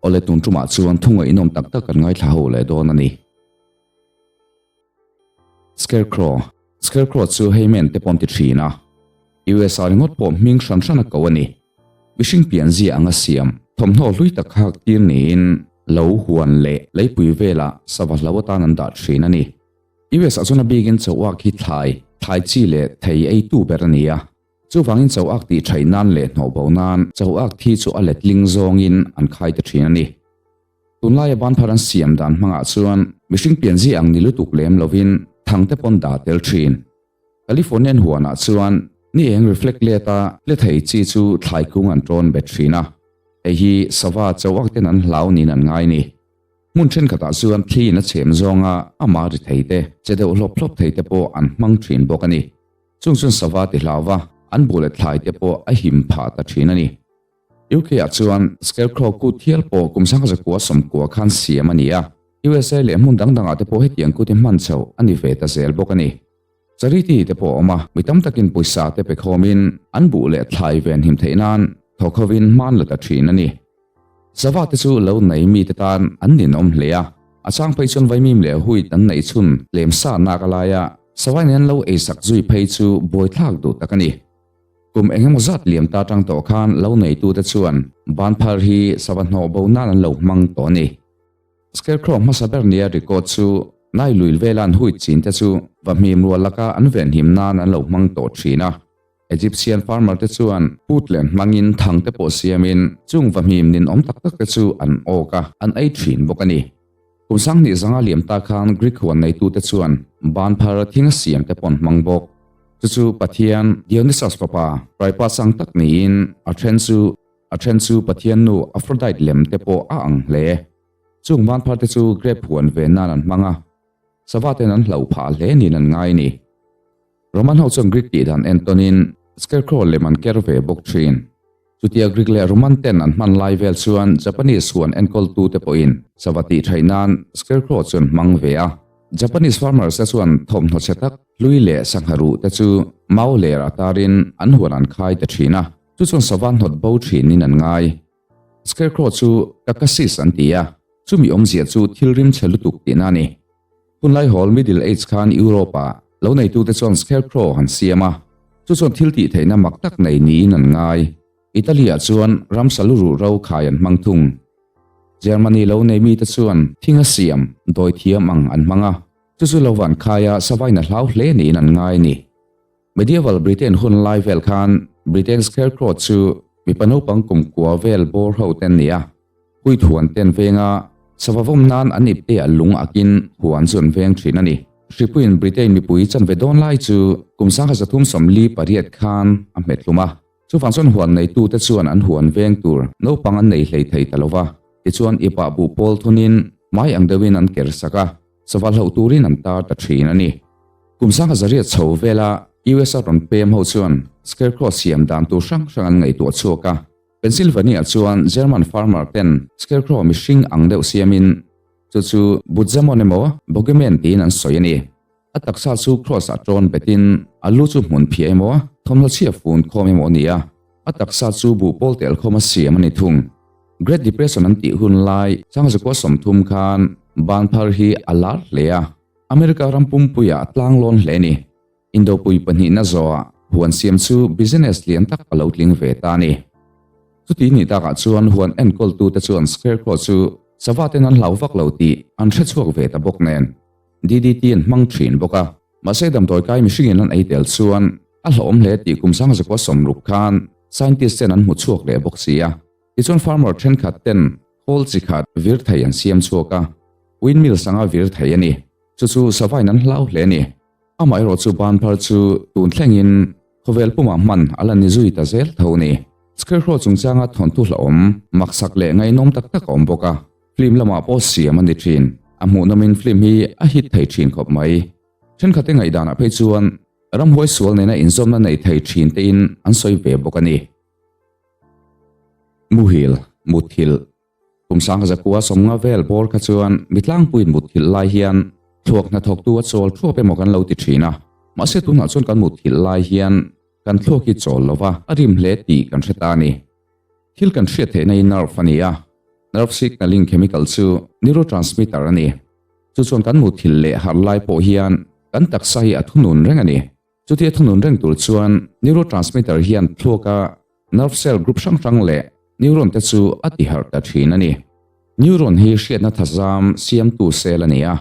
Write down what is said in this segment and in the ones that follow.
Awle tun tumah chuan thu ngaihnawm tak tak kan ngaithla ho leh dawn a ni. Scarecrow, Scarecrow chu hei men te pawn ti thin a, USA ringawt pawh hming hran hran a ko a ni. Mihring pianzia anga siam, thawmhnaw hlui tak hak tir niin lo huan leh leipui velah sava hlo atan an dah thin a ni. US ah chuan a bikin chauhak hi thlai, thlai chi leh thei eitu ber a ni a. Chuvangin chauhak tih thaih nan leh hnawh bo nan chauhak thi chu a letling zawngin an khai ta thin a ni. Tunlaia banphar an siam dan hmangah chuan mihring pianzi ang ni lutuk lem lovin thang te pawn dah tel thin. Californian huanah chuan ni eng reflect leta tle thei chi chu thlai kung an tawn bet thin a, hei hi sava chauhak ten an hlau niin an ngai ni. Hmun thenkhatah chuan thli in a chhem zawnga amah ri thei te, che deuh hlawp hlawp thei te pawh an hmang thin bawk a ni. Chung chuan sava ti hlau va, an buh leh thlai te pawh a him phah ta thin a ni. UK ah chuan Scarecrow kut hial pawh kum sangha zakua sawmkua khan siam a ni a, USA leh hmun dang dangah te pawh hetiang kut hi hman chhoh a ni ve ta zel bawk a ni. Charity te pawh a awm a, mi tam takin pawisa te pe khawmin an buh leh thlai ven him theih nan thawk hovin hman la ta thin a ni. Sava te chu lo nei mite tan an ninawm hle a, a chang phei chuan vaimim leh huit an neih chhun tlem sa nak a lai a, sava in an lo eisak zui phei chu buaithlak duh tak a ni. Kum eng emaw zat liam ta tang tawh khan lo neitute chuan banphar hi sava hnawh bo nan an lo hmang tawh a ni. Scarecrow hmasa ber nia record chu nai luil vela an huit chin te chu vahmim rual laka an venhim nan an lo hmang tawh thin a. Egyptian farmer te chuan put len hmangin thang te pawh siamin chung vahmim ninawm tak tak te chu an awk a, an ei thin bawk a ni. Kum sanghnih zanga liam ta khan Greek huan neitute chuan banphar thing a siam te pawh an hmang bawk. Chu chu Pathian Dionysus fapa Priapus ang tak niin a then chu a then chu Pathian nu Aphrodite lem te pawh a ang hle. Chung banphar te chu grape huan ve nan an hmang a, sava ten an hlauh phah hle niin an ngai a ni. Roman ho chuan Greek tih dan entawnin scarecrow lem an ker ve bawk thin. Chutia Greek leh Roman ten an hman lai vel chuan Japanese huan enkawltute pawhin sava tih thaih nan scarecrow chu an hmang ve a. Japanese farmers te chuan thawmhnaw chhe tak, hlui leh sangha ruh te chu mau ler a tarin an huan an khai ta thin a, chu chuan sava hnawt bo thinin an ngai. Scarecrow chu Kakasis an ti a, chumi awmzia chu thil rim chhe lutuk tihna a ni. Hunlai hawl Middle Age khan Europe-ah lo neitute chuan scarecrow han siam a, chu chuan thil tih theihna mak tak nei niin an ngai. Italy-ah chuan ramsa lu ruh ro khai an hmang thung. Germany lo nei mite chuan thing a siam, dawi thiam ang an hmang a, chu chu lo van khaia savain a hlau hle niin an ngai a ni. Medieval Britain hun lai vel khan Britain scarecrow chu mipa naupang kumkua vel bawr ho te an ni a. Huit huan ten venga sava vawm nan an ipte a lung akin huan chu an veng thin a ni. Hripuiin Britain mipui chanve dawn lai chu kum 1348 khan a hmet hlum a. Chuvang chuan huan neitute chuan an huan veng tur naupang an nei hlei thei ta lo va. Tichuan ipah buh pawl thunin hmai ang deuhin an ker sak a, sava hlauh turin an tar ta thin a ni. Kum 1800 chho vela US a rawn pem ho chuan scarecrow siam dan tur hrang hrang an ngaihtuah chhuak a. Pennsylvania chuan German farmer ten scarecrow mihring ang deuh siamin chu chu Butzamon emaw Bogeyman tiin an sawi a ni. A taksa chu cross ah tawn betin a lu chu hmun phiah emaw thawmhnaw chhia fun khawm emaw a ni a, a taksa chu buh pawl tel khawm a siam a ni thung. Great Depression an tih hun lai sangzakua 30 khan banphar hi a lar hle a, America ram pumpuiah a tlang lawn hle a ni. Indopui pahnihna zawhah huan siam chu business lian tak a lo tling ve ta a ni. Chuti ni takah chuan huan enkawltute chuan scarecrow chu sava ten an hlau vak lo tih an hre chhuak ve ta bawk nen DDT an hmang thin bawk a. Mahse damdawi kai mihringin an ei tel chuan a hlauhawm hle tih kum 1960 khan scientist ten an hmu chhuak leh bawk si a. Tichuan farmer thenkhat ten khawl chi khat vir thei an siam chhuak a, windmill sanga vir thei a ni. Chu chu sava in an hlau hle a ni. Amaherawh chu banphar chu tun thlengin khawvel pumah hman a la ni zui ta zel tho a ni. Scarecrow chungchanga thawnthu hlauhawm, maksak leh ngaihnawm tak tak a awm bawk a, film lamah pawh siam a ni thin. A hmuhnawmin film hi a hit thei thin khawp mai. Thenkhat te ngaihdanah phei chuan ramhuai sual nena inzawmna nei thei thin tein an sawi ve bawk a ni. Muhil, Muthilh. Kum 1950 vel bawr kha chuan mi tlangpuiin mutthilh lai hian thluak hnathawktu a chawl thuap emaw kan lo ti thin a, mahse tunah chuan kan mutthilh lai hian kan thluak hi chawl lova a rim hle tih kan hre ta a ni. Thil kan hriat theihna hi nerve a ni a. Nerve signaling chemical chu neurotransmitter a ni. Chu chuan kan muthilh leh harh lai pawh hian kan taksa hi a thunun reng a ni. Chutia thunun reng tur chuan neurotransmitter hian thluaka nerve cell group hrang hrang leh neuron te chu a tiharh ta thin a ni. Neuron hi hriatna thazam siamtu cell a ni a,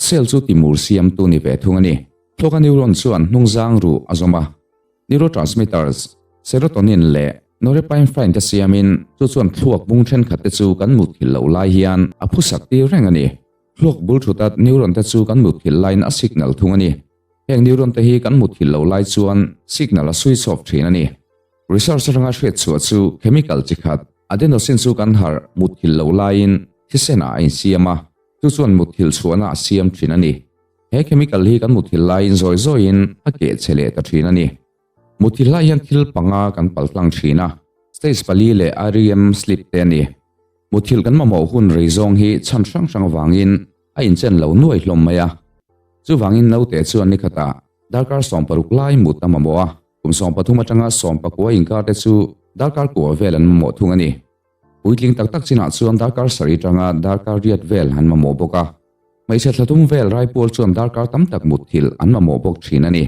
cell chu timur siamtu ni ve thung a ni. Thluaka neuron chuan hnungzang ruh a zawm a. Neurotransmitters, serotonin leh norepinephrine te siamin chu chuan thluak bung thenkhat te chu kan mutthilh loh lai hian a phusak tir reng a ni. Thluak bul thutat neuron te chu kan mutthilh laiin a signal thung a ni. Heng neuron te hi kan mutthilh loh lai chuan signal a switch off thin a ni. Research atanga hriat chhuah chu chemical chi khat adenosine chu kan harh mutthilh loh laiin thisen ah a insiam a, chu chuan mutthilh chhuahna a siam thin a ni. He chemical hi kan muthilh laiin zawi zawiin a keh chhe leh ta thin a ni. Muthilh lai hian thil panga kan pal tlang thin a, stage pali leh REM sleep te a ni. Muthilh kan mamawh hun rei zawng hi chhan hrang hrang avangin a inchen lo nuai hlawm mai a. Chuvangin naute chuan ni khatah darkar 16 lai mut a mamawh a, kum 13 atanga 19 inkar te chu darkar kua vel an mamawh thung a ni. Puitling tak tak chinah chuan darkar sarih atanga darkar riat vel an mamawh bawk a. Hmeichhe thlathum vel raipual chuan darkar tam tak mutthilh an mamawh bawk thin a ni.